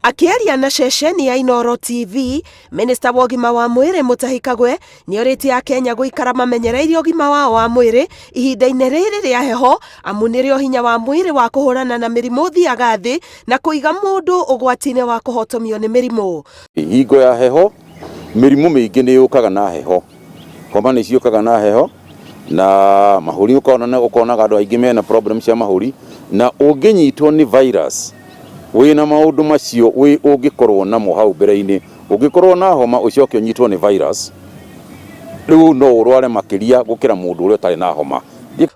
Akĩaria na ceceni ya Inooro TV, Minista wa ũgima wa mwĩrĩ Mutahi Kagwe nĩorĩtie Akenya gũikara mamenyereire ũgima wao wa mwĩrĩ ihinda-inĩ rĩrĩ rĩa heho amu nĩrĩo hinya wa mwĩrĩ wa kũhũrana na mĩrimũ ũthiaga thĩ na kũiga mũndũ ũgwati-inĩ wa kũhotomio nĩ mĩrimũ. Hingo ya heho mĩrimũ mĩingĩ nĩ yũkaga na heho, homa nĩ ciũkaga na heho na mahũri ũkona ũkonaga andũ aingĩ mena problem cia mahũri, na ũngĩnyitwo nĩ virus wĩna maũndũ macio wĩ ũngĩkorwo namo hau mbere-inĩ, ũngĩkorwo na homa ũcoke ũnyitwo nĩ virus, rĩu no ũrware makĩria gũkĩra mũndũ ũrĩa ũtarĩ na homa.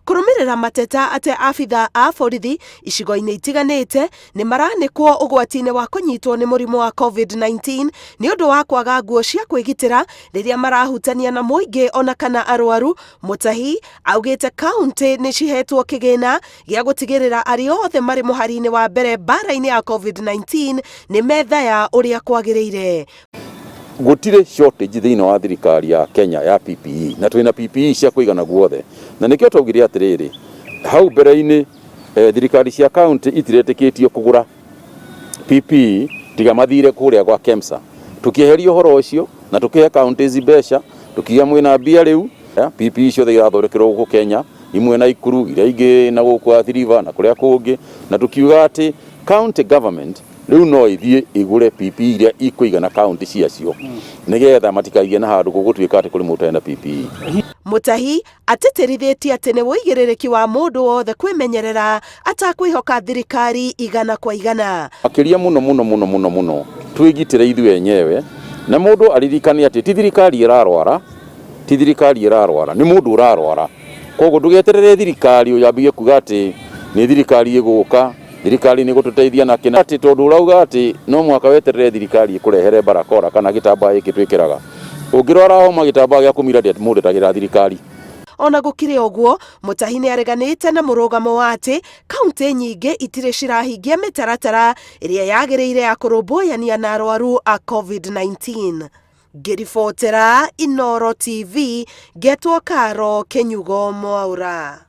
Kũrũmĩrĩra mateta atĩ abithaa a borithi icigo-inĩ itiganĩte nĩ maranĩkwo ũgwati-inĩ wa kũnyitwo nĩ mũrimũ wa Covid-19 nĩ ũndũ wa kwaga nguo cia kwĩgitĩra rĩrĩa marahutania na mũingĩ ona kana arwaru, Mutahi augĩte kauntĩ nĩ cihetwo kĩgĩna gĩa gũtigĩrĩra arĩa othe marĩ mũhari-inĩ wa mbere mbara-inĩ ya Covid-19 nĩ methaya ũrĩa kwagĩrĩire. Gũtirĩ shortage thĩinĩ wa thirikari ya Kenya ya PPE na twĩna PPE cia kũigana guothe, na nĩkĩo twaugire atĩrĩrĩ hau mbere-inĩ thirikari cia county itiretĩkĩtio kũgũra PPE tiga mathire kũrĩa gwa KEMSA. Tũkĩeheria ũhoro ũcio na tũkĩhe counties mbeca, tũkiuga mwĩna mbia rĩu, PPE ciothe irathondekerwo gũkũ Kenya, imwe Naikuru, iria ingĩ na gũkũ Athi River na kũrĩa kũngĩ, na tũkiuga atĩ county government rĩu no ĩthiĩ ĩgũre PPE iria ikũigana county ciacio nĩgetha matikaigie na handũ gũgũtuĩka atĩ kũrĩ mũndũ ũtarĩ na PPE. Mutahi atĩtĩrithĩtie atĩ nĩ ũigĩrĩrĩki wa mũndũ wothe kwĩmenyerera atakwĩhoka thirikari igana kwa igana. Makĩria mũno mũno mũno mũno mũno twĩgitĩre ithuĩ enyewe, na mũndũ aririkane atĩ ti thirikari ĩrarwara, ti thirikari ĩrarwara, nĩ mũndũ ũrarwara. Koguo ndũgeterere thirikari ũyambie kuga atĩ nĩ thirikari ĩgũka, thirikari nĩ ĩgũtũteithia na kĩna, atĩ tondũ ũrauga atĩ no mũhaka weterere thirikari ĩkũrehere barakora kana gĩtambaya gĩkĩ twĩkĩraga. Ũngĩrwara homa gĩtambaya gĩa kũmira mũndũ etagĩrĩra thirikari. Ona gũkĩrĩ ũguo, Mutahi nĩ areganĩte na mũrũgamo wa atĩ kauntĩ nyingĩ itirĩ cirahingia mĩtaratara ĩrĩa yagĩrĩire ya kũrũmbũyania na arwaru a Covid-19. Ngĩribotera Inooro TV, ngetwo Karo Kĩnyugo Mwaũra.